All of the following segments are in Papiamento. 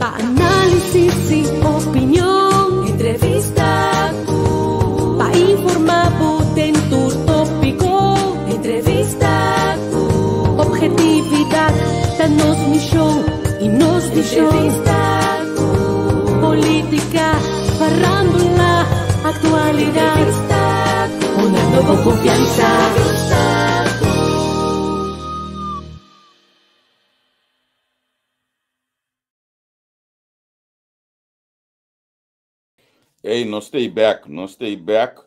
Pa análisis i opinion, entrevista ku. Pa informá bo den tur tópiko, entrevista ku. Objetividat ta nos mishon i nos vishon. Entrevista ku. Polítika, farándula, aktualidat. Entrevista ku. Una nobo konfiansa. Entrevista ku. Hey, nos stay back, nos stay back.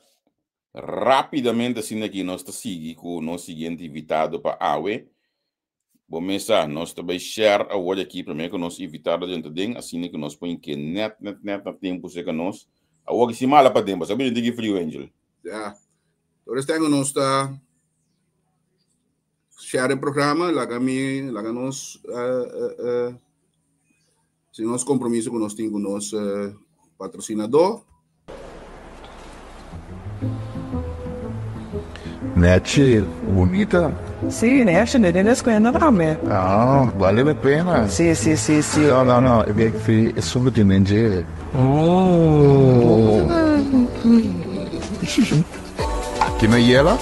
Rápidamente asina aki nos ta sigui ku nos siguiente invitado pa awe. Bo mesa, nos ta bai share awor aki promé ku nos invitado dentro den, asina ku nos por ke net, net, net na tempu serka nos. Awor ki si mala pa den, pasobra bini tiki friu, Angel. Ja. Tur este nos ta share e programa, laga mi, laga nos uh, uh, uh, si nos compromiso ku nos tin ku nos uh, patrocinador. Nechi, bunita. Sí, nechi, den escuela tambe. Ah, vale la pena. Sí, sí, sí, sí. No, no, no, e e solo tin den dje. Oh. Aki na Yela,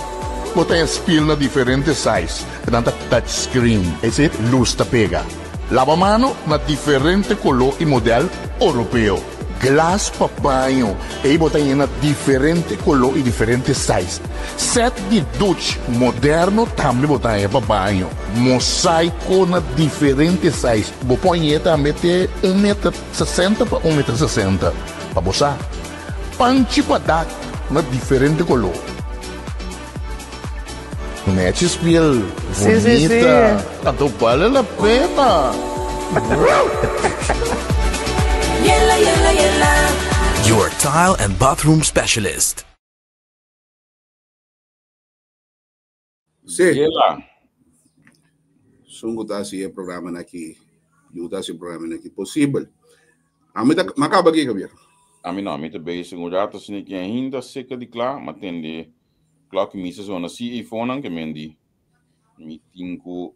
bo ta spiel na diferente size, nan ta touch screen, es decir, luz ta pega. Laba mano na diferente color y model Oropeo. Glas pa baño, ey bo ta haña na diferente color y diferente size. Set di duch moderno tambe bo ta haña pa baño. Mosaico na diferente size, bo por hañ'e tambe te un meter 60 pa un meter 60. Pa bo sa. Panchi pa dak na diferente koló. Nechi spiel Sí, sí, sí. bunita. Anto bale la pena. Yela, yela, yela. Your tile and bathroom specialist. Sí. Yela. Sun ku ta hasi e programa aki, yu ta hasi e programa aki posibel. Ami ta, ma kaba aki, Javier. Ami no, ami ta bezig un rato asina ki ainda seka di kla, ma tende klok mi sa zona si ei fonan ke men di mi tin ku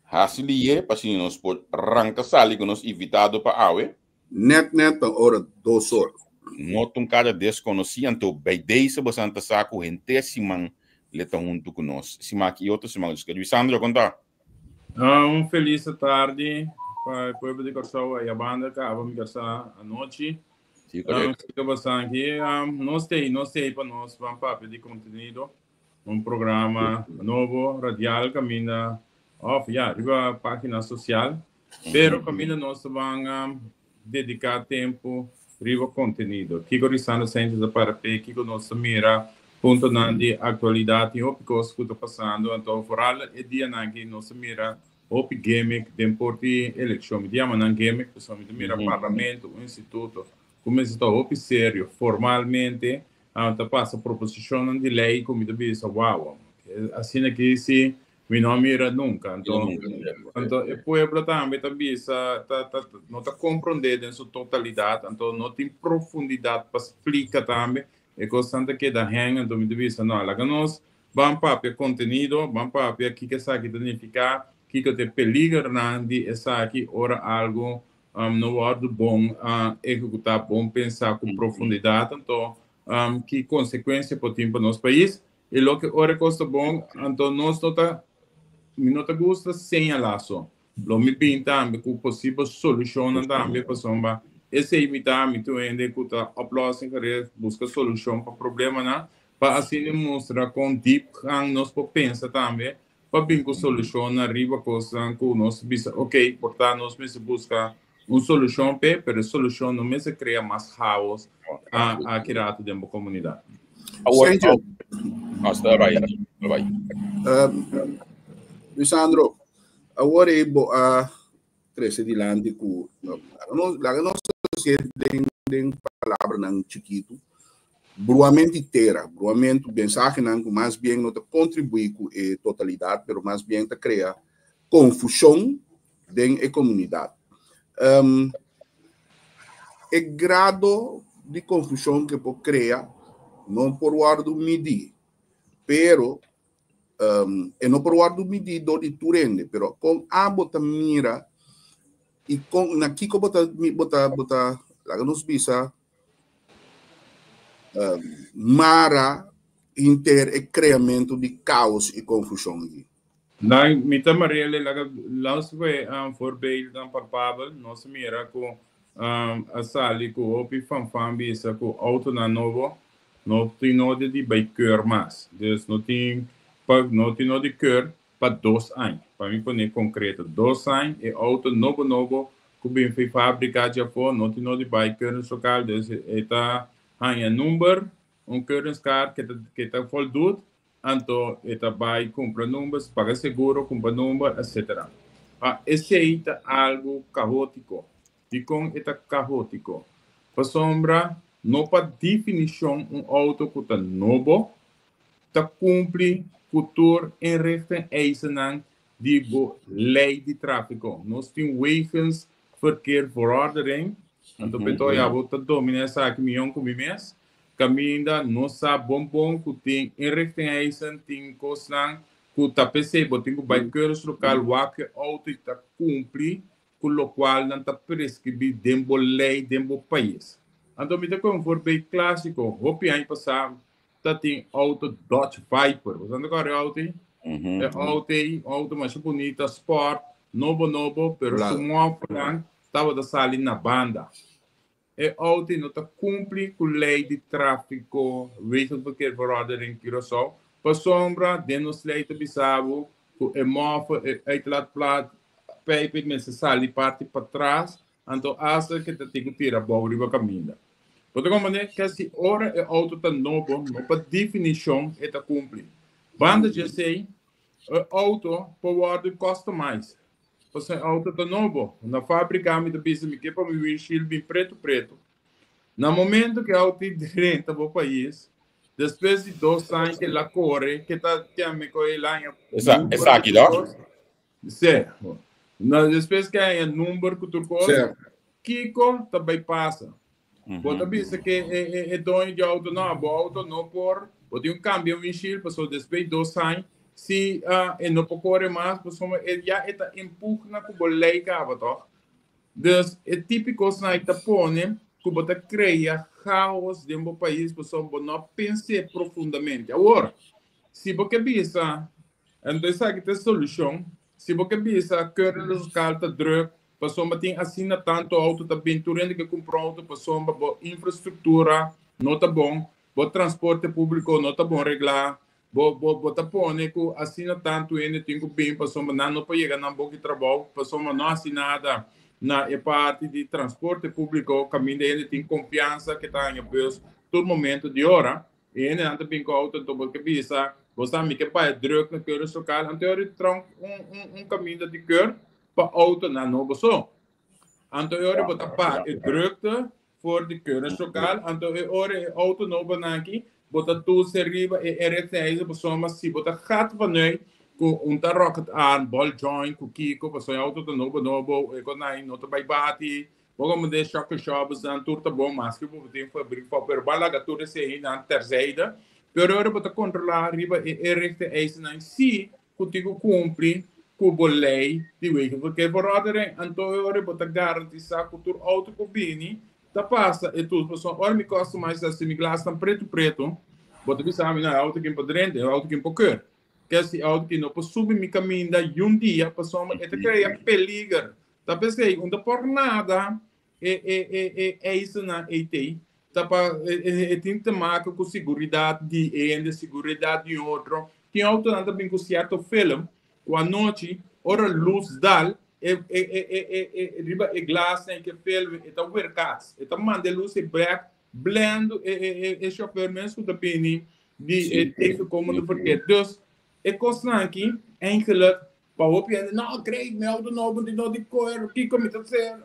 hasi lihe pa asina nos por ranka sali ku nos invitado pa awe. Net net ta ora dos or. No ta un cara desconoci, anto bij deze bosan ta sa cu henter siman le ta hunto cu nos. Siman aki y otro siman. Dus Luisandro, con ta? Ah, un feliz tardi pa e pueblo di Kòrsou aya banda kaba mi kasá anochi. Sí, correcto. Um, bastante. Um, nos tei, nos tei pa nos van papia di contenido. Un programa nobo, radial, caminda, of ja, riba página social. Pero caminda nos van um, dedica tempo riba contenido. Kiko Risandro Sanchez a para pe, kiko nos ta mira puntonan di actualidad y hopi cos cu ta pasando. Anto vooral e dianan aki nos ta mira hopi gimmick den por di eleccion. Mi ta yama nan gimmick pasobra mi ta mira parlamento, un instituto cu mester ta hopi serio formalmente ta pasa proposicionnan di ley cu mi ta bisa wow, asina aki si Mi no a mira nunca. Anto, anto e pueblo tambe ta bisa, ta, ta, no ta comprende den su totalidad, anto no tin profundidad pa splica tambe. E cosnan ta keda hang, anto mi ta bisa, no, laga nos ban papia contenido, ban papia kiko esaki ta nifica, kiko ta e peligernan di esaki ora algo um, no wordo bon uh, ehecuta, bon pensa cu profundidad, anto um, ki consecuencia por tin pa nos pais. E loke ora e kos ta bon, anto nos no ta, mi no ta gusta señalá so. Lo mi bin tambe ku posibel solushonnan tambe pasobra esei mi ta, mi ta un hende ku ta oplossing gericht, buska solushon pa problemanan, pa asina mustra kon diepgang nos por pensa tambe pa bin ku solushonnan riba kosnan ku nos bisa ok, por ta nos mester buska un solushon p'e, pero e solushon no mester krea mas haos aki rato den bo komunidat. Awor, Hasta bai, bai. Lisandro, awor ei bo a trese dilanti ku laga nos hasié den den palabranan chikitu, bruamento di tera, bruamento, mensahenan ku mas bien no ta kontribuí ku e totalidat, pero mas bien ta krea konfushon den e komunidat. Um, e grado di konfushon ke por krea no por wòrdu midí, pero um, e no por wòrdu midí dor di tur hende, pero kon abo ta mira. I kon na kiko bo ta bo ta bo ta laga nos bisa mara henter e kreamentu di kaos i konfushon aki? Nan mi ta marele laga nos fue voorbeelden palpabel. Nos a mira ku a sali ku hopi fanfan bisa ku autonan nobo no tin nodi di bai keur mas. Dus no tin pa no tin nodi keur pa dos aña. Pa mi pone konkreto, dos aña e auto nobo nobo ku bin fi fabrika dje afó no tin nodi bai keuringslokaal. Dus e ta haña number, un keuringskaart ke ta ke ta voldoet. Anto e ta bai kumpra number, paga seguro, kumpra number, etc. Pa esei ta algu kaótiko. Dikon e ta kaótiko? Pasobra no pa definishon un outo ku ta nobo ta kumpli ku tur inrichting eisennan di bo lei di tráfiko. Nos tin Wegenverkeerverordening, anto p'e ya bo ta domina esaki mion ku mi mes. Kaminda nos sa bon bon ku tin inrichtingeisen, tin kosnan ku ta p'esei bo tin ku bai keurslokaal wak e outo i ta kumpli ku lokual nan ta preskribí den bo lei den bo pais. Anto mi ta kohe un voorbeeld klásiko, hopi aña pasá ta tin outo Dodge Viper. Bo sa kòrda e outo ei? E outo ei, un outo masha bunita, sport, nobo nobo, pero su mòfernan tabata sali na banda. E outo no ta kumpli ku lei di tráfiko, Wegenverkeerverordening Curaçao, pasobra den nos lei ta bisa bo ku e mòfer, e uitlaatplaat, pijp e mester sali parti patras, anto asta ke ta tin ku tira abou riba kaminda. Bo ta komprendé? Ke si ora e outo ta nobo, no pa definishon e ta kumpli. Banda dje esei, e outo por wòrdu customized. Pasobra e auto ta nobo. Na fabrika mi ta bisa mi ke pa mi windshield bin pretu pretu. Na momento ku e auto i drenta bo pais, despues di dos aña ke el a kore, ke ta keme ku el haña Esa, number esaki ku do? tur kos. Se. Na despues ke haña number ku tur kos, Sè. kiko ta bai pasa? Bo ta bisa ke e, e, e doño di auto, no, bo auto no por, bo tin un cambia windshield, pasobra despues di dos aña, si uh, e no por corre mas, pasobra e ya e ta impugna ku bo ley caba, toch? Dus e típico snai ta pone ku bo ta crea chaos den bo pais, pasobra bo no pense profundamente. Awor, si bo ke bisa, anto esaki ta e solucion, si bo ke bisa keuringslokaal ta druk, Pasobra tin asina tantu outo ta bin, tur hende ke kumpra outo pasobra bo infrastruktura no ta bon, bo transporte públiko no ta bon reglá, bo bo bo ta pone ku asina tantu hende tin ku bin pasobra nan no por yega nan boki trabou, pasobra no hasi nada na e parti di transporte públiko kaminda hende tin konfiansa ke ta haña bus tur momento di ora. E hendenan ta bin ku outo anto bo ke bisa bo sa mi ke bai drùk na keuringslokaal anto e ora di traha un un un kaminda di keur pa autonan nobo so. Anto e ora bo ta pa e drukte for di keuringslokaal, anto e ora e auto nobonan aki bo ta toetsen riba e RFI's pasobra si bo ta gat vanuit ku un ta rocket arm, ball joint ku kiko pasobra e auto ta nobo nobo e kosnan no ta bai bati, bo komo den shock absorbers nan tur ta bon maske bo tin fabriek for pero bo a laga tur eseinan terzijde pero e ora bo ta kontrola riba e RFI's si ku tin ku kumpli ku bo lei di wegenverkeerverordening, anto e ora bo ta garantisá ku tur outo ku bini ta pasa e toets. Pasobra ora mi customize hasi mi glasnan pretu pretu, bo ta bisa mi, no, e outo kin por drenta, e outo kin por keur. Ke si e outo kin no por subi mi kaminda yun dia, pasobra e ta krea peliger. Ta p'esei un ta por nada E e e e eisennan ei tei ta pa e e e tin te maken ku siguridat di e hende, siguridat di otro. Tin outonan ta bin ku sierto film ku anochi ora lus dal e e e e e e riba e glasnan ke film e ta weerkaats, e ta manda e lus ei bek blendo e e e e chauffeur mes ku ta bini di e tegenkomende verkeer. Dus e kosnan aki eigenlijk Pa hopi hende, no, Craig, mi auto nobo di no di koer, kiko mi ta ser?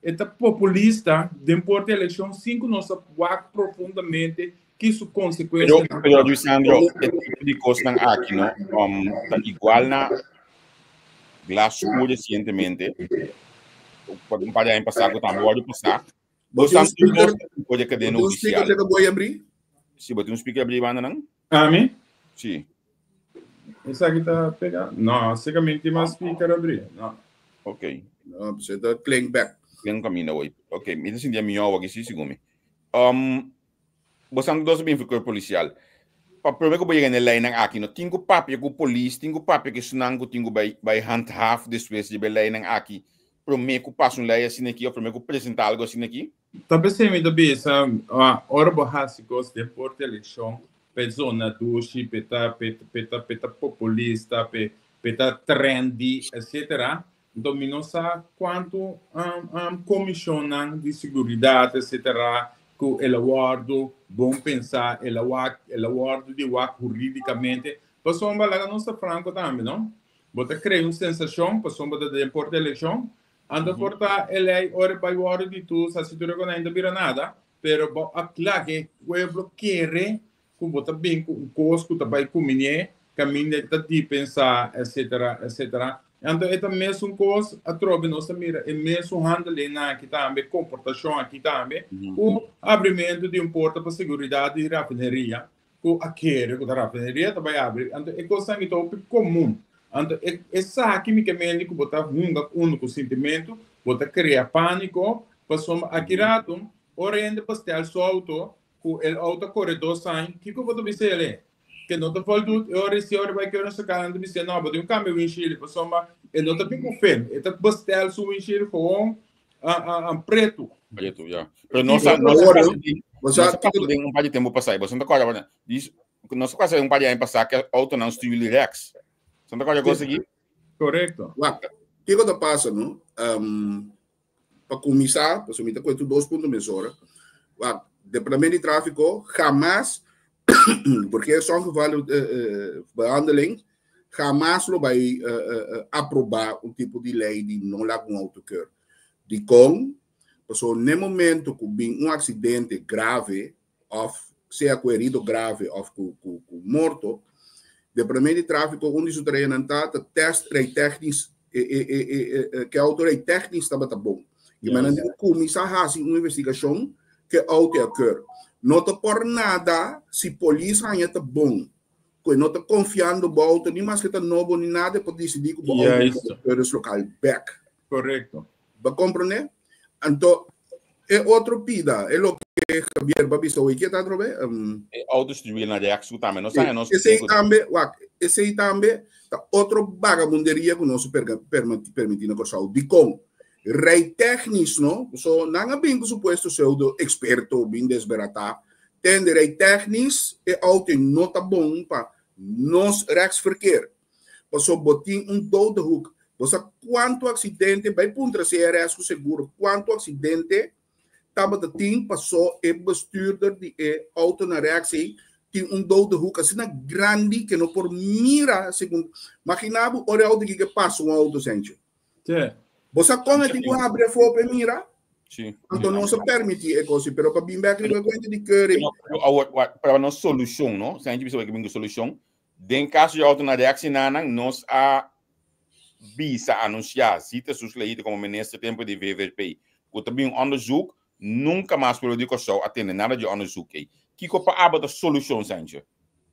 E ta populista den por di elekshon sin ku nos a wak profundamente ki su konsekuensianan Pero, pero Luis Sandro, e tipo di kosnan aki, no, um, ta igual na glas skur resientemente, un par di aña pasá ku tambe wòrdu pasá. Bo tin un speaker, Bo tin bo tin un speaker ku bo abrí? Si, bo tin un speaker abrí banda nan? Ami? Si. Esaki ta pega? No, seca mi tin mas speaker abri. No. Ok. No, pues ta klink back. Den camino hoy. Ok, mi ta sinti mi aki sí, segun mi. Bosan dos bin verkeer policial. Pa prome ku bo yega na e leinan aki, no tin ku papia ku polis, tin ku papia ku esnan ku tin ku bai bai handhaaf despues riba e leinan aki, prome ku pasa un lei asina aki of prome ku presenta algo asina aki? Ta p'esei mi ta bisa, ora bo hasi kos den por di elekshon, p'e zona dushi, p'e ta p'e ta p'e ta populista, p'e p'e ta trendy, etcetera, Nto mi no sa kuantu komishonnan di seguridat etcetera ku el a wòrdu bon pensá, el a wak, el a wòrdu di wak hurídikamente. Pasobra laga nos ta franko tambe, no? Bo ta krea un sensashon pasobra bo ta den por di elekshon, anto por ta e lei ora e bai wòrdu di tur sa si tur e ku nan ta bira nada, pero bo a kla ku e pueblo kere ku bo ta bin ku un kos ku ta bai kuminé, kaminda e ta dipensá, etcetera, etcetera. Anto e ta mesun kos atrobe nos ta mira e mesun handelingnan aki tambe, komportashon aki tambe, ku abrimentu di un porta pa seguridat di rafineria, ku a kere ku ta rafineria ta bai abri. Anto e kosnan aki ta hopi komun. Anto e esaki mi ke mende ku bo ta hunga unu ku sintimentu, bo ta krea pániko, pasobra aki ratu ora hende bestel su outo, Ku el auto a kore dos aña, kiko bo ta bisa el e? Ke no ta voldoet, e ora si ora bai kere nos kara nan ta bisa no, bo tin ku kambia windshield, pasobra e no ta bin ku film, e ta bestel su windshield gewoon pretu. Pretu, ya. Pero nos a, nos a pasa den, nos a pasa den un par di tempu pasá, bo no ta kòrda, bo dis, nos a pasa den un par di aña pasá ku autonan stuur jullie rechts. Bo no ta kòrda kos aki? Korekto. Wak, kiko ta pasa, no? Pa kuminsá, pasobra mi ta kohe tur dos punto mesora, wak, Departamento di Tráfiko hamas, verkeersongevallenbehandeling, hamas lo bai aprobá un tipo di lei di no laga un outo keur. Dikon? Pasobra n'e momento ku bin un aksidente grave òf sea ku herido grave òf ku morto, Departamento di Tráfiko un di su tareanan ta ta tèst rijtèknis ke outo rijtèknis tabata bon. I men nan tin ku kuminsá hasi un investigashon ke outo a keur. No ta por nada si polis haña ta bon ku e no ta konfiando bo outo ni maske ta nobo ni nada e por disidí ku bo outo ta keuringslokaal bèk. Korekto. Bo komprondé? Anto e otro pida, e loke Javier ba bisa hoy, ke ta atrobe? E auto stuur na rechts ku tambe no sa nos. Esei tambe, wak, esei tambe ta otro bagamunderia ku nos permití na Kòrsou. Dikon? Rijtechnisch no, so nan a bin ku supuesto pseudo eksperto bin desbaratá. Tende rijtechnisch e auto no ta bon pa nos rechtsverkeer. Paso bo tin un dode hoek. Bo sa kuantu aksidente, bai puntra CRS ku seguro kuantu aksidente tabata tin paso e bestuurder di e auto na rechts ei tin un dode hoek asina grandi ke no por mira segun. Magina bo ora e auto aki ke pasa un auto Sencho. Bo sa kon e tin ku habri afó pa e mira? Sí. Anto no sa permití e kos, pero pa bin bek riba e kuenta di keuring. Awor, pa nos solushon, no? Sencho bisa ku bin ku solushon. Den kaso di auto na reaksinanan nos a bisa, anunsiá, Zita Sus Leite komo minister tempu di VVP, ku ta bin un onderzoek, nunka mas pueblo di Kòrsou a tende nada di e onderzoek ei. Kiko pa abo ta solushon, Sancho?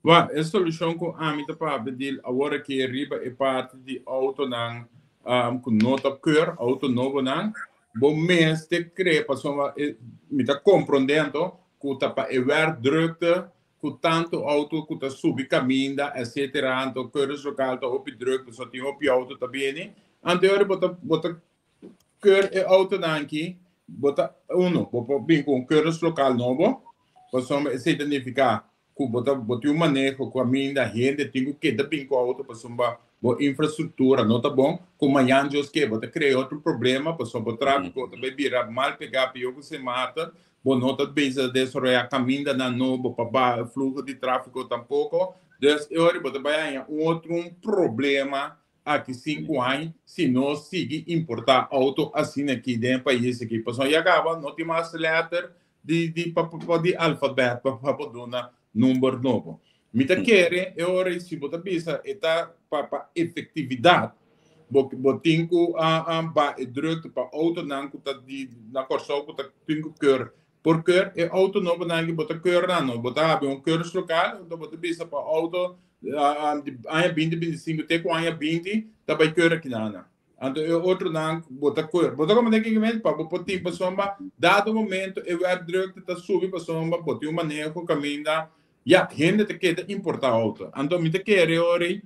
Wak, e solushon ku ami ta papia di awor aki riba e parti di autonan ku no ta keur, auto nobonan, bo mester krea pasobra mi ta komprondé anto ku ta pa e werkdrukte ku tantu auto ku ta subi kaminda etc. Anto keuringslokaal ta hopi druk pasobra tin hopi auto ta bini. Anto e ora bo ta bo ta keur e autonan aki bo ta uno bo por bin ku un keuringslokaal nobo pasobra esei ta nifiká ku bo ta bo tin un maneho ku kaminda hende tin ku keda bin ku auto pasobra bo infrastruktura no ta bon ku mañan Dios ke bo ta krea otro problema pasobra bo trafiko ta bai bira mal pegá pió ku Sint Maarten. Bo no ta bezig desaroyá kamindanan nobo pa baha e fluho di tráfiko tampoko. Dus e ora bo ta bai haña un otro un problema aki sinku aña si nos sigui importá outo asina aki den e pais aki. Pasobra ya kaba no tin mas lèter di di pa pa di alfabèt pa pa bo duna number nobo. Mi ta kere e ora ei si bo ta bisa e ta pa pa efektividat bo bo tin ku baha e drukte pa outonan ku ta di na Kòrsou ku ta tin ku keur por keur e outo nobonan aki bo ta keur nan no bo ta habri un keurslokaal anto bo ta bisa pa outo di aña binti 25 te ku aña 20 ta bai keur akinan. Anto e otronan bo ta keur. Bo ta komprendé kiko mi pa bo por tin pasobra dado momento e werkdrukte ta subi pasobra bo tin un maneho kaminda ya hende ta keda importá outo. Anto mi ta kere ora ei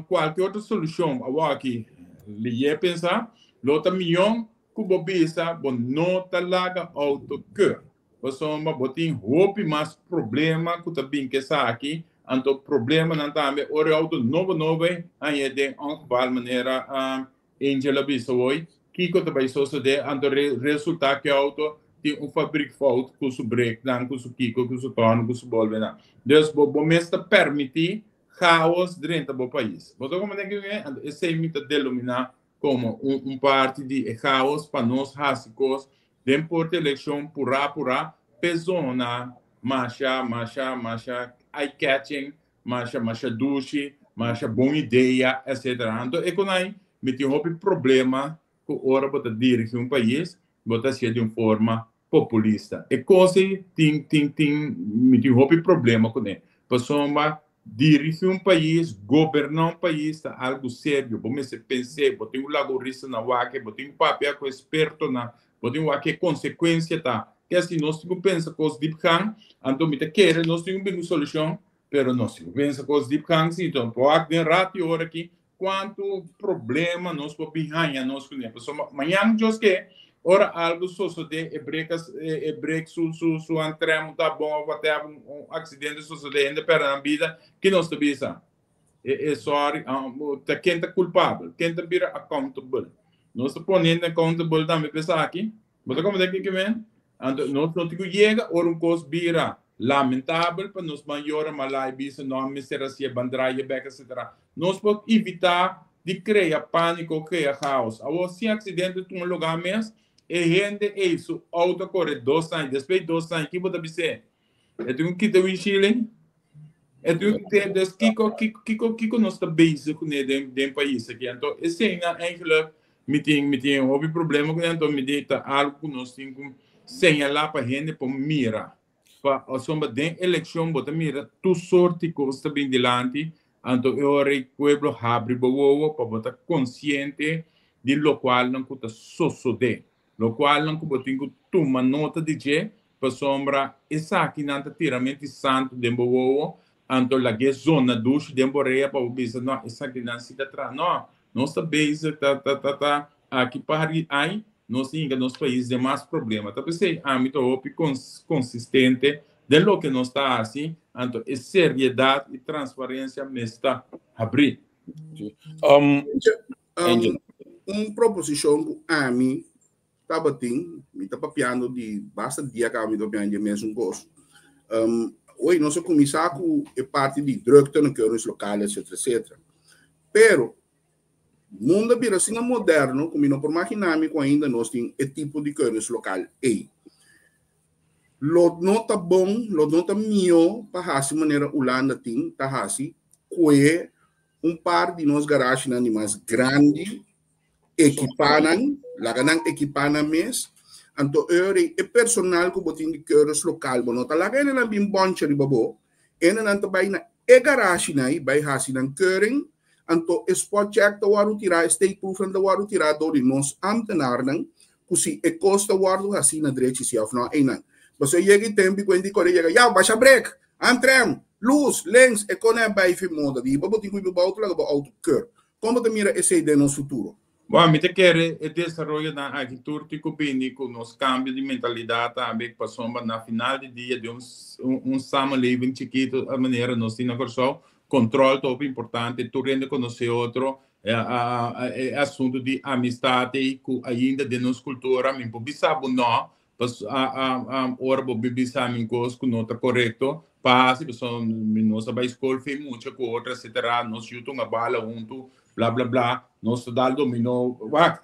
kualke otro solushon awor aki liyé pensa lo ta mion ku bo bisa bo no ta laga outo keur. Pasobra bo tin hopi mas problema ku ta bin ku esaki, anto problemanan tambe ora e outo nobo nobo ei haña den ongeval manera Angel a bisa hoy, kiko ta bai sosodé, anto resultá ku e outo tin un fabriekfout ku su breknan, ku su kiko, ku su tòrnu, ku su bolbenan. Dus bo bo mes ta permití chaos drenta bo pais. Bo ta komprendé kiko mi Anto esei mi ta denominá komo un parti di e chaos pa nos hasi kos Den por di elekshon purá purá p'e zona masha masha masha eye catching, masha masha dushi, masha bon idea etc. Anto e konai mi tin hopi problema ku ora bo ta dirigi un pais bo ta hasié di un forma populista. E kos ei tin tin tin mi tin hopi problema kuné pasobra Dirigi un pais, goberná un pais ta algu serio. Bo mester pens'é, bo tin ku laga un risa na wak, bo tin ku papia ku espertonan, bo tin ku wak ke konsekuensia ta. Ke asi nos tin ku pensa kos diepgang, anto mi ta kere nos tin ku bin ku solushon, pero nos tin ku pensa kos diepgang si. Enton por wak den ratu i ora aki Cuanto problema nos por bin haña nos cune. Pasobra mañan Dios ke, ora algo sosode, e brek e brek su su su antremo ta bon of whatever, un accidente sosode, hende perde nan bida, ki nos ta bisa? E e sorry, ta ken ta culpabel? Ken ta bira accountable? Nos ta pone hende accountable tambe pa esaki? Bo ta comprende ke ke men? Anto nos no tin ku yega ora un kos bira lamentabel pa nos ban yora mala i bisa no a mester hasié, ban draai e bek etcetera. Nos por evitá di krea pániko, krea chaos. Awor si aksidente tuma lugá mes, e hende ei su outo a kore dos aña, despues di dos aña ki bo ta bis'é? E tin ku kita winshieling? E tin ku kita, dus kiko kiko kiko kiko nos ta bezig kuné den den pais aki? Anto eseinan eigenlijk mi tin mi tin hopi problema kuné, anto mi di ta algu ku nos tin ku señalá pa hende por mira. Pa pasobra den elekshon bo ta mira tur sort di kos ta bin dilanti, anto e ora ei pueblo habri bo wowo pa bo ta konsiente di lokualnan ku ta sosodé. Lokualnan ku bo tin ku tuma nota di dje, pasobra esakinan ta tiramenti santu den bo wowo, anto lag'é zona dushi den bo rea pa bo bisa, No, esakinan si ta traha. No, nos ta bezig ta ta ta ta aki pa hari ai, nos ta hinka nos pais den mas problema. Ta p'esei ami ta hopi konsistente den loke nos ta hasi, anto e seriedat i transparensia mester habrí. Un proposishon ku ami tabatin, mi ta papiando di basta dia kaba mi ta papiando di e mesun kos. Oye, nos a kuminsá ku e parti di drukte na keuringslokaal etcetera etcetera. Pero mundo a bira asina moderno ku mi no por maginá mi ku ainda nos tin e tipo di keuringslokaal ei. Lo no ta bon, lo no ta mihó pa hasi manera Hulanda tin ta hasi kue un par di nos garashinan di mas grandi, ekipá nan, laga nan ekipá nan mes. Anto ora e personal ku bo tin di keuringslokal, bo no ta laga hendenan bin bòncha riba bo, hendenan ta bai na e garashinan ei bai hasi nan keuring, anto e spotcheck ta wòrdu tirá, e steekproefnan ta wòrdu tirá dor di nos ámtenarnan, ku si e kos ta wòrdu hasí na drechi si òf nò einan. Pasobra yega e tempu ku hende kore yega, ya, basha brek, antrèm, lus, lens, e kone a bai fi moda di hiba bo tin ku hiba bo outo laga bo outo keur. Kon bo ta mira esei den nos futuro? Bon, mi ta kere e desaroyonan aki tur tin ku bini ku nos kambio di mentalidat tambe pasobra na final di dia den un un samenleving chikitu a manera nos tin na Kòrsou, kòntròl ta hopi importante, tur hende konosé otro, E asuntu di amistad ei ku ainda den nos kultura mi por bisa bo no, ora bo bin bisa mi un kos ku no ta korekto pa hasi pasobra mi nos a bai skol fin mucha ku otro etcetera, nos yu tunga bala huntu bla bla bla, nos ta dal dominó, wak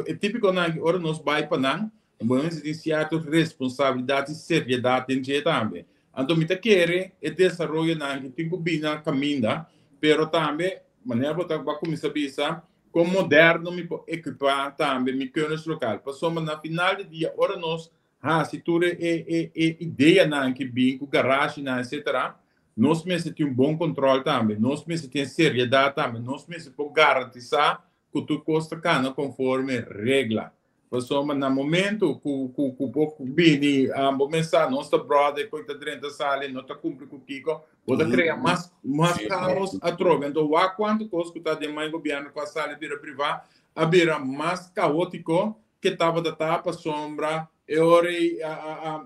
e tipikonan aki ora nos bai pa nan bo mester tin sierto responsabilidat i seriedat den dje tambe. Anto mi ta kere e desaroyonan aki tin ku bini na kaminda pero tambe Manera bo ta bo a kuminsá bisa, kon moderno mi por ekipá tambe mi keurenslokaal. Pasobra na final di dia ora nos hasi tur e e e ideanan ki bin ku garashinan etcetera, nos mester tin un bon kontrol tambe, nos mester tin seriedat tambe, nos mester por garantisá. ku tur kos ta kana konforme regla. Pasobra na momento ku ku ku bo bini bo mesa nos ta brother ku ta drenta sali no ta kumpli ku kiko bo ta krea mas mas kaos atrobe. Anto wak kuantu kos ku ta den man gobièrnu ku a sali bira privá a bira mas kaótiko ke tabata ta pasobra E ora ei,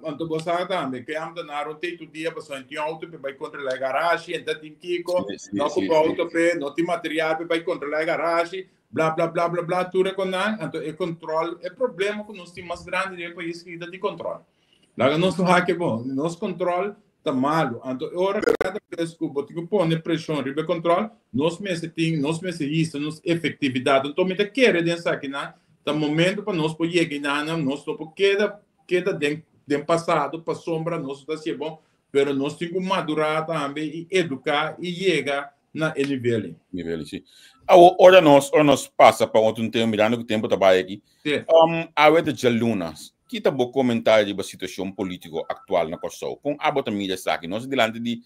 anto bo sa tambe, ke ambtenaar un tei tur dia pasobra en tin auto pe bai kontrolá e garashi, en ta tin kiko, no kumpra auto p'e, no tin material pe bai kontrolá e garashi, bla bla bla bla bla, tur e konan, anto e kontrol, e problema ku nos tin mas grandi den e pais aki ta di kontrol. Laga nos wak e bon, nos kontrol ta malu, anto e ora kada bes ku bo tin ku pone preshon riba e kontrol, nos mester tin, nos mester hisa nos efektividat. Anto mi ta kere den esakinan, ta momento pa nos por yega enanan, nos no por keda keda den den pasado pasobra nos no ta hasi e bon, pero nos tin ku madurá tambe i eduká i yega na e nivel ei. Nivel ei, si. Awor, ora nos, ora nos pasa pa otro tema, mirando ku tempo ta bai aki, Sí. awe ta djaluna, ki ta bo komentario riba situashon polítiko aktual na Kòrsou? Kon abo ta mira esaki? Nos ta dilanti di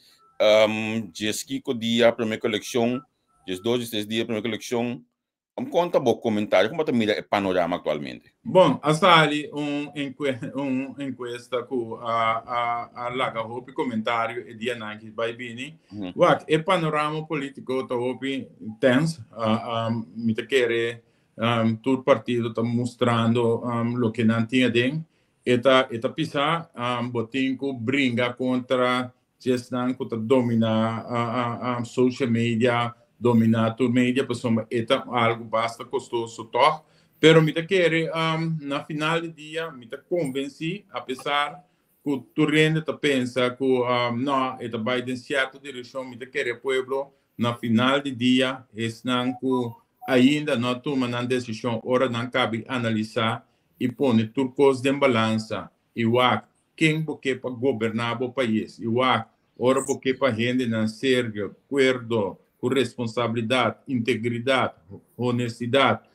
djeskiko dia promé ku elekshon, djesdos, djestres dia promé ku elekshon. Kon ta bo komentario? Kon bo ta mira e panorama aktualmente? Bon, a sali un un enkuesta ku a a a laga hopi komentario e dianan ki bai bini. Wak, e panorama polítiko ta hopi tens. Mi ta kere tur partido ta mustrando loke nan tin aden. E ta e ta pisa bo tin ku bringa kontra Djesnan ku ta dominá social media, dominá tur media pasobra e ta algu basta kostoso tòg. Pero mi ta kere na final di dia mi ta konvensí apesar ku tur hende ta pensa ku nò e ta bai den sierto direkshon mi ta kere e pueblo na final di dia esnan ku ainda no a tuma nan desishon ora nan kabi analisá i pone tur kos den balansa i wak Ken bo ke pa goberná bo pais i wak ora bo ke pa hendenan serio, kuerdo, ku responsabilidat, integridat, honestidat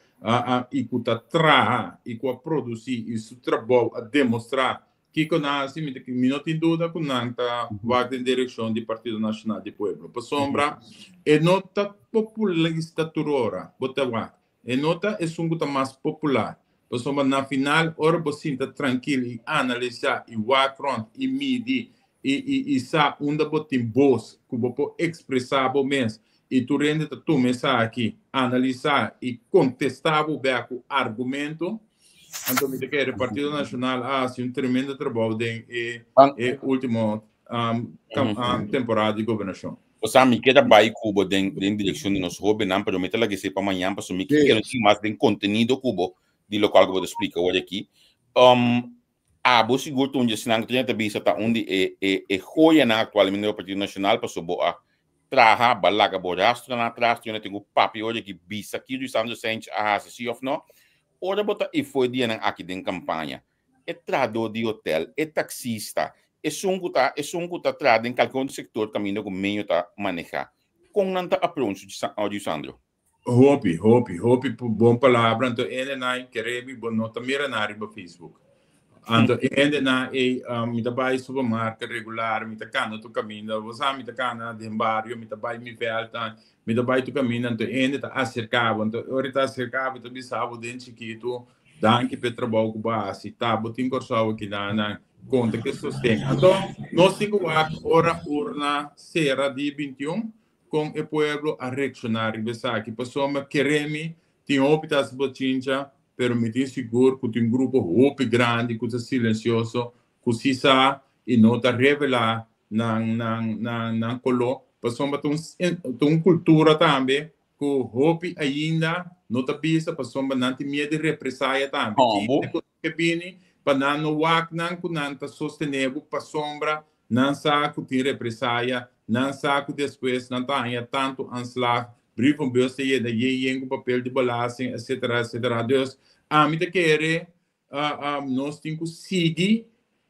i ku ta traha i ku a produsí i su trabou a demostrá kiko nan a hasi, mi no tin duda ku nan ta wak den direkshon di Partido Nashonal di Pueblo. Pasobra e no ta populista tur ora, bo ta wak. E no ta esun ku ta mas popular, pasobra na final ora bo sinta trankil i analisá i wak rònt i midi i i i sa unda bo tin bos ku bo por ekspresá bo mes i tur hende ta tuma esaki, analisá i kontestá bo bèk ku argumento, anto mi ta kere Partido Nashonal a hasi un tremendo trabou den e e último temporada di gobernashon. Osea, mi kier a bai ku bo den den direkshon di nos hóbennan, pero mi ta laga esei pa mañan, pasobra mi kier tin mas den kontenido ku bo di lokual ku bo ta splika awor aki. Abo sigur ta un di esnan ku ta bisa ta un di e e e hoyanan aktualmente den Partido Nashonal, pasobra bo a traha, bo a laga bo rastronan atras, tin ku papia awor aki bisa ki Ruisandro Cijntje a hasi, si òf no. Ora bo ta efo e dianan aki den kampaña, e trahadó di hotel, e taksista, esun ku ta esun ku ta traha den kalke otro sektor kaminda ku meño ta manehá. Kon nan ta approach Sandro? Hopi, hopi, hopi bon palabra. Anto hendenan kere mi bo no ta mira nan riba Facebook. Anto e hendenan ei mi ta bai supermarket regular, mi ta kana tur kaminda. Bo sa mi ta kana den bario, mi ta bai mi vèltnan, mi ta bai tur kaminda. Anto e hende ta aserká bo. Anto ora e ta aserká bo e ta bisa bo den chikitu, Danki p'e trabou ku bo a hasi. Ta bo tin Kòrsou aki na nan konta ku e sosten. Anto nos tin ku wak ora urna sera di 21 kon e pueblo a reakshoná riba esaki. Pasobra kere mi tin hopi ta hasi bochincha pero mi tin sigur ku tin grupo hopi grandi ku ta silensioso ku si sa i no ta revelá nan nan nan nan koló. Pasobra ta un ta un kultura tambe Ku hopi ainda no ta bisa pasobra nan tin miedu di represaya tambe. Kende ku ke bini pa nan no wak nan ku nan ta sostené bo pasobra nan sa ku tin represaya, nan sa ku despues nan ta haña tantu aanslag, brievenbus ta yena yen yen ku papel di belasting etcetera etcetera. Dus ami ta kere nos tin ku sigui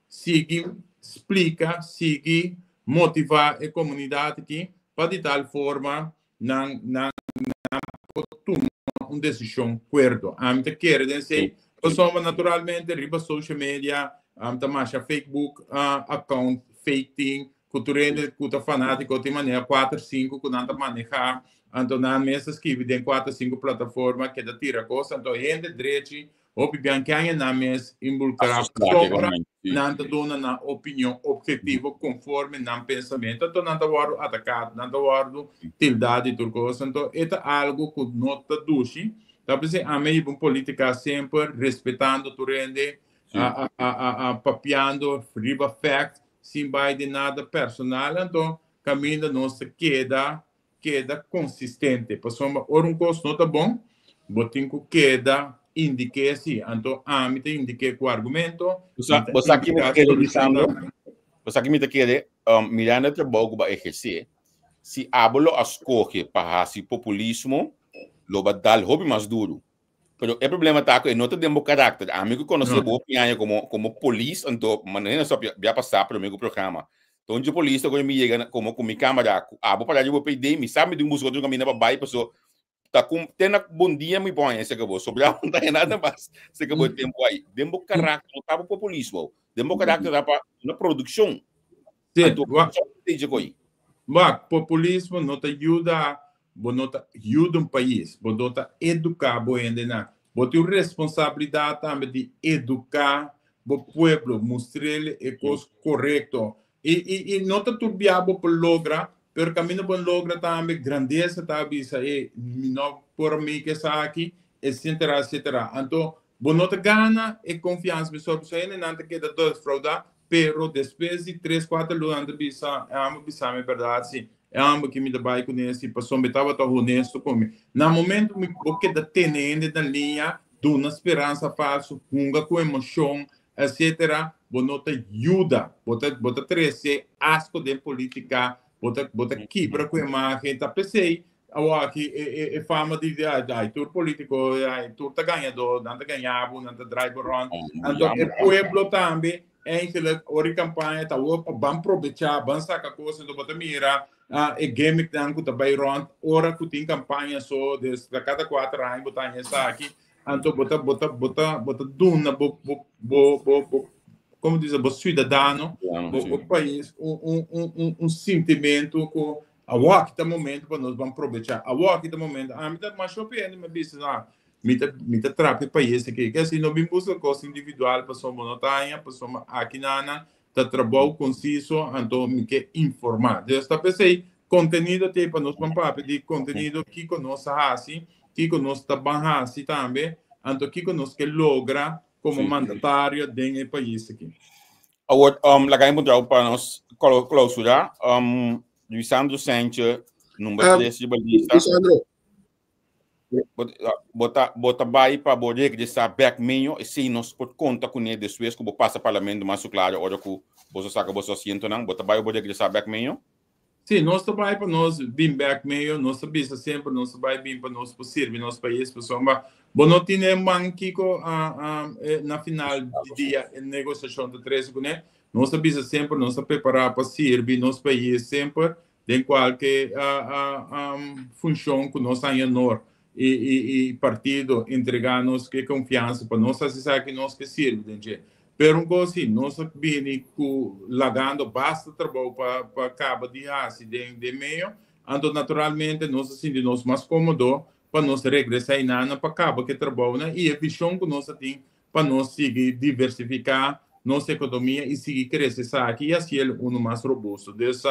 sigui splika, sigui motivá e komunidat aki pa di tal forma nan nan nan por tuma un desishon kuerdo. Ami ta kere den esei, pasobra naturalmente riba social media ta masha fake book account, fake tin. Ku tur hende ku ta fanátiko tin manera kuater sinku ku nan ta manehá, anto nan mes ta skibi den kuater sinku plataforma keda tira kos, anto hende drechi hopi bian ke aña nan mes involukrá pasobra nan ta duna nan opinion ophetivo konforme nan pensamentu, anto nan ta wòrdu ataká, nan ta wòrdu tildá di tur kos, anto e ta algu ku no ta dushi, ta p'esei ami a hiba un polítika semper respetando tur hende, papiando riba fact sin bai den nada personal, anto kaminda nos ta keda keda konsistente, pasobra ora un kos no ta bon, bo tin ku keda indik'é si, anto ami ta indik'é ku argumento, Bo sa, mi ta bo sa ki mi ta indiká kere, solushon Lisandro? tambe. Bo sa ki mi ta kere? Mirando e trabou ku bo a ehersé, si abo lo a skohe pa hasi populismo, lo bo a dal hopi mas duru. Pero e problema ta ku e no ta den bo karakter. Ami ku konosé No. bo hopi aña komo komo polis, anto manera nos a bia pasá promé ku programa. Ta un dje polis ta ku mi yega komo ku mi kamera ku abo para riba PD, mi sa mi tin buska otro kaminda pa bai paso ta ku te na bon dia mi por haña serka bo. Sobrá no ta haña nada mas serka bo e tempu ai. Den bo karakter no ta pa populismo. Den bo karakter ta pa una produkshon. Sí, Anto wak. dje koi. Wak, populismo no ta yuda Bo no ta yuda un pais, bo no ta eduká bo hendenan. Bo tin un responsabilidat tambe di eduká bo pueblo, mustr'el e kos korekto. I i i no ta tur bia bo por logra, pero kaminda bo logra tambe grandesa ta bisa e mi no por a make esaki, etcetera, etcetera. Anto bo no ta gana e konfiansa pasobra pasobra hendenan ta keda defraudá, pero despues di tres kuater luna nan ta bisa, e amo bisa mi bèrdat si. E homber ki mi ta bai kuné si pasobra mi tabata honesto ku mi. Na momento mi bo keda tene hende na liña, duna speransa falso, hunga ku emoshon, etcetera, bo no ta yuda. Bo ta bo ta trese asko den politika, bo ta bo ta kibra ku imagen. Ta p'esei awor aki e e e fama di di ai tur politiko ai tur ta gañadó, nan ta gaña bo, nan ta drai bo rònt. Anto e pueblo tambe Eigenlijk, ora di campaña ta awor pa ban probecha, ban saca cos, enton bo ta mira e gimmicknan cu ta bay rond ora cu tin campaña so, des ta cada cuater aña bo ta haña esaki, anto bo ta bo ta bo ta bo ta duna bo bo bo bo bo como dice bo ciudadano, bo bo pais un un un un un sintimento cu awor aki ta momento pa nos ban probecha, awor aki ta momento, ami ta masha hopi hende mi a bisa na Mi ta mi ta trapa e pais aki. Ke si no bin buska kos individual pasobra bo no ta haña, pasobra aki nan ta trabou konsiso, anto mi ke informá. Dus ta p'esei kontenido t'ei pa nos ban papia di kontenido kiko nos a hasi, kiko nos ta ban hasi tambe, anto kiko nos ke logra komo mandatario den e pais aki. Awor, laga mi puntra bo pa nos klausurá. Luisandro Sanchez, number 3 riba lista. Luisandro, Bo ta bo ta bai pa bo regresá bèk meño, esei nos por konta kuné despues ku bo pasa parlamento mas su klaro ora ku boso saka boso asientonan. Bo ta bai pa bo regresá bèk meño? Sí, nos ta bai pa nos bin bèk meño. Nos ta bisa semper nos ta bai bin pa nos por sirbi nos pais pasobra bo no tene man kiko na final di dia e negosiashon ta trese kuné. Nos ta bisa semper nos ta prepará pa sirbi nos pais semper Den kualke funshon ku nos haña honor i partido entregá nos ku e konfiansa pa nos hasi esaki nos ke sirbi den dje. Pero un kos si, nos a bini ku lagando basta trabou pa kaba di hasi den medio, anto naturalmente nos a sinti nos mas kómodo pa nos regresá einan pa kaba ku e trabounan i e vishon ku nos a tin pa nos sigui diversifiká nos ekonomia i sigui krese esaki i hasiel unu mas robusto. Dus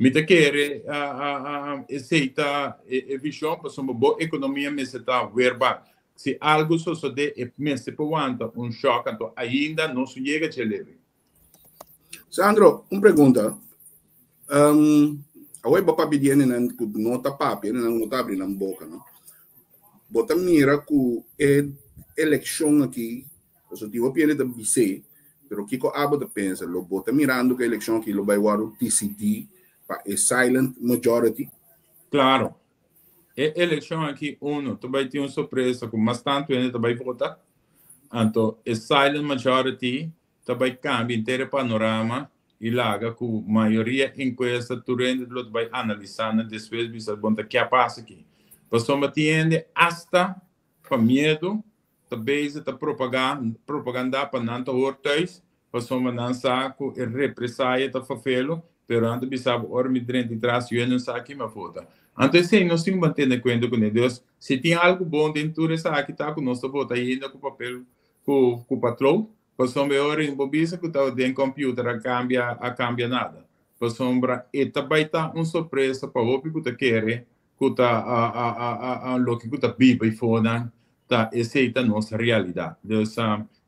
mi ta kere esei ta e vishon pasobra bo ekonomia mester ta weerbaar. Si algu sosodé e mester por wanta un shòk anto ainda nos no yega dje leve. Sandro, un pregunta. Awor bo papia di hendenan ku no ta papia, hendenan ku no ta abri nan boka, no? Bo ta mira ku e elekshon aki, pasobra tin hopi hende ta bis'é, pero kiko abo ta pensa? Lo bo ta mirando ku e elekshon aki lo bai wòrdu disidí pa e silent majority? Klaro. E elekshon aki, uno, ta bai tin un sorpresa ku mas tantu hende ta bai vota, anto e silent majority ta bai cambia henter e panorama y laga cu mayoria encuesta tur hende lo ta bai analisa nan despues bisa bon ta ke a pasa aki. Pasobra tin hende hasta pa miedo ta bezig ta propaga propaganda pa nan ta hoor thuis pasobra nan sa cu e represalia ta fafelo. pero nan ta bisa bo ora mi drenta i tras yu e no sa ki mi a vota. Anto esei nos tin ku mantene kuenta kuné. Dus si tin algu bon den tur esaki ta ku nos ta vota ainda ku papel ku ku patlood, pasobra e ora bo bisa ku ta den computer a kambia a kambia nada. Pasobra e ta bai ta un sorpresa pa hopi ku ta kere ku ta a loke ku ta biba eifonan ta esei ta nos realidat. Dus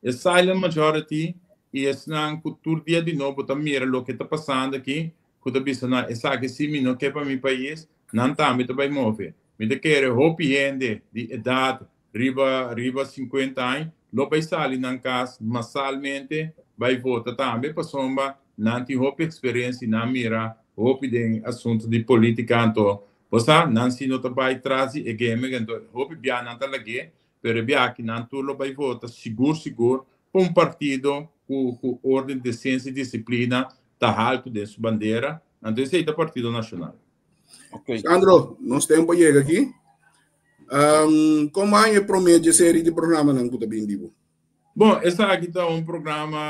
e silent majority i esnan ku tur dia di nobo ta mira loke ta pasando aki ku ta bisa nan esaki si mi no ke pa mi pais, nan tambe ta bai move. Mi ta kere hopi hende di edat riba riba sinkuenta aña lo bai sali nan kas masalmente bai vota tambe pasobra nan tin hopi eksperensia i nan mira hopi den asuntu di politika anto bo sa nan si no ta bai tras di e gemmig anto hopi bia nan ta lag'é pero e bia aki nan tur lo bai vota sigur sigur pa un partido ku ku orden desensia i disiplina ta haltu den su bandera anto esei ta Partido Nashonal. Okay. Sandro, nos tempo yega aki. Um, como hay e promé dje serie di programanan ku ta bin di bo? Bon, esaki ta un programa,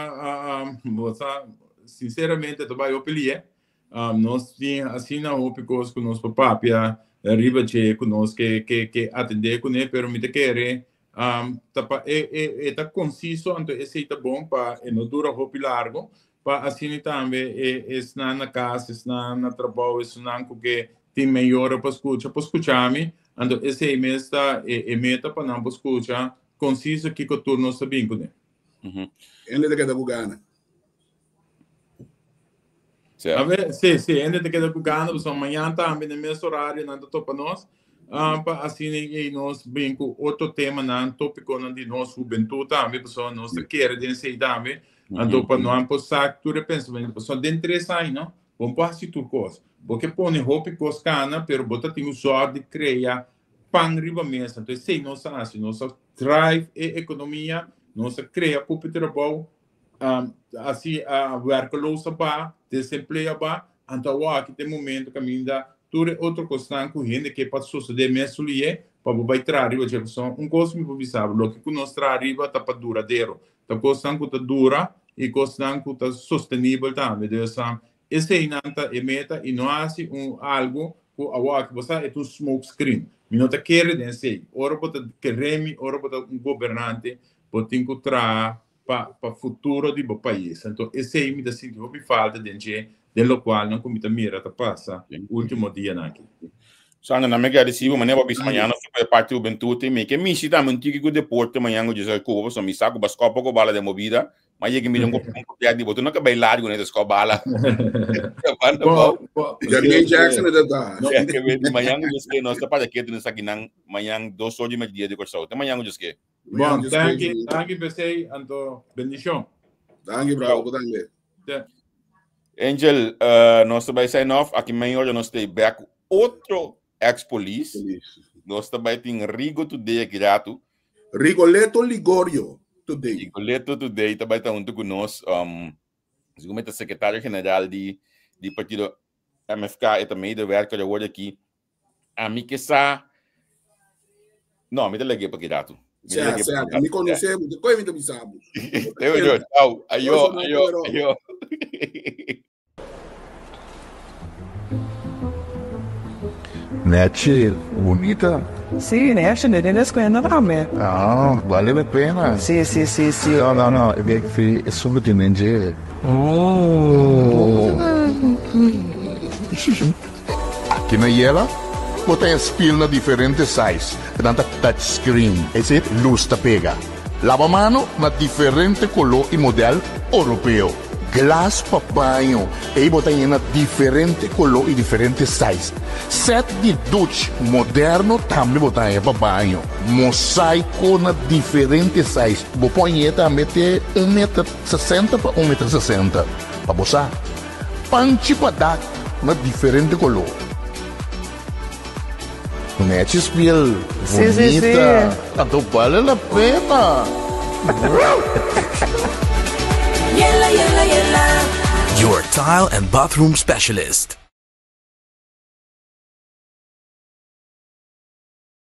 uh, bo sa, sinceramente ta bai hopi lie. Um, nos tin asina hopi kos ku nos por papia riba dje ku nos ke ke ke atendé kuné, pero mi ta kere um, ta pa e e e ta konsiso, anto esei ta bon pa e no dura hopi largo, pa asina tambe e esnan na kas, esnan na trabou, esunnan ku ke tin meyora pa skucha, por skucha mi. Anto esei mes ta e e meta pa nan por skucha konsiso kiko tur nos ta bin kuné. Hende ta keda ku gana. A ver, sí, sí, hende ta keda ku gana, pasobra mañan tambe na e mes orario nan ta topa nos, pa asina ei nos bin ku otro temanan, topikonan di nos hubentut tambe, pasobra nos ta kere den esei tambe. Anto pa nan por sa tur e pensamentu, pasobra den tres aña no, bo no por hasi tur kos. Bo ke pone hopi kos kana, pero bo ta tin un sòrt di krea pan riba mesa. Anto esei nos a hasi, nos a drive e ekonomia, nos a krea kopi trabou, hasi wèrkeloos a baha, desempleo a baha. Anto awor aki ta e momento kaminda tur e otro kosnan ku hende ke pa sosodé mes su lié pa bo bai traha riba dje. Pasobra un kos mi por bisa bo, loke ku nos traha riba ta pa duradero. Ta kosnan ku ta dura i kosnan ku ta sostenibel tambe. Dus eseinan ta e meta i no hasi un algu ku awor aki bo sa e ta un smoke screen. Mi no ta kere den esei. Ora bo ta kere mi, ora bo ta un gobernante, bo tin ku traha pa pa futuro di bo pais. Anto esei mi ta sinti hopi falta den dje, den lokualnan ku mi ta mira ta pasa ultimo dianan aki. Sandra, na mi agradeci bo manera bo bisa mañana super e parti hubentud mi ke mishi tambe un tiki ku deporte mañana ku Giselle Cuba pasobra mi sa ku bo a skop poko bala den bo bida ma yega mi den un kopia di bo tu no ka bai largo ne ta skop bala. Jermaine Jackson e ta ta. Mañana ku Giselle nos ta para ketu den esakinan mañana dos or di medidia di Kòrsou te mañana ku Giselle. Bon, danki, danki p'esei, anto bendishon. Danki bravo, bo tambe. Angel, nos ta bai sign off. Aki mei ora nos ta back ku otro ex-police. Nos ta bai tin Rigo Today aki ratu. Rigoletto Ligorio Today. Rigoletto Today ta bai ta huntu ku nos. Um, segun mi ta sekretario general di, di partido MFK, e ta medewerker awor aki. Ami ke sa. No, mi ta lag'é pa ki ratu. Mi ta lag'é pa ki ratu. Mi konosé bo, koe mi ta bisa bo. Te ojo, chau. Ayo, ayo, ayo. Nechi, bunita. Sí, nechi, den escuela tambe. Ah, vale la pena. Sí, sí, sí, sí. No, no, no, e esun ku tin den dje. Oh. Aki na Yela, bo ta haña spil na diferente size, nan ta touch screen, esei lus ta pega. Laba mano na diferente koló i modèl oropeo. Glas pa baño, ei bo ta haña na diferente koló i diferente size. Sèt di duch moderno tambe bo ta haña pa baño. Mosaiko na diferente size, bo por hañ'é tambe te un meter sesenta pa un meter sesenta, pa bo sa. Panchi pa dak na diferente color. Nechi spiel bonita. Anto bale la pena. Your tile and bathroom specialist.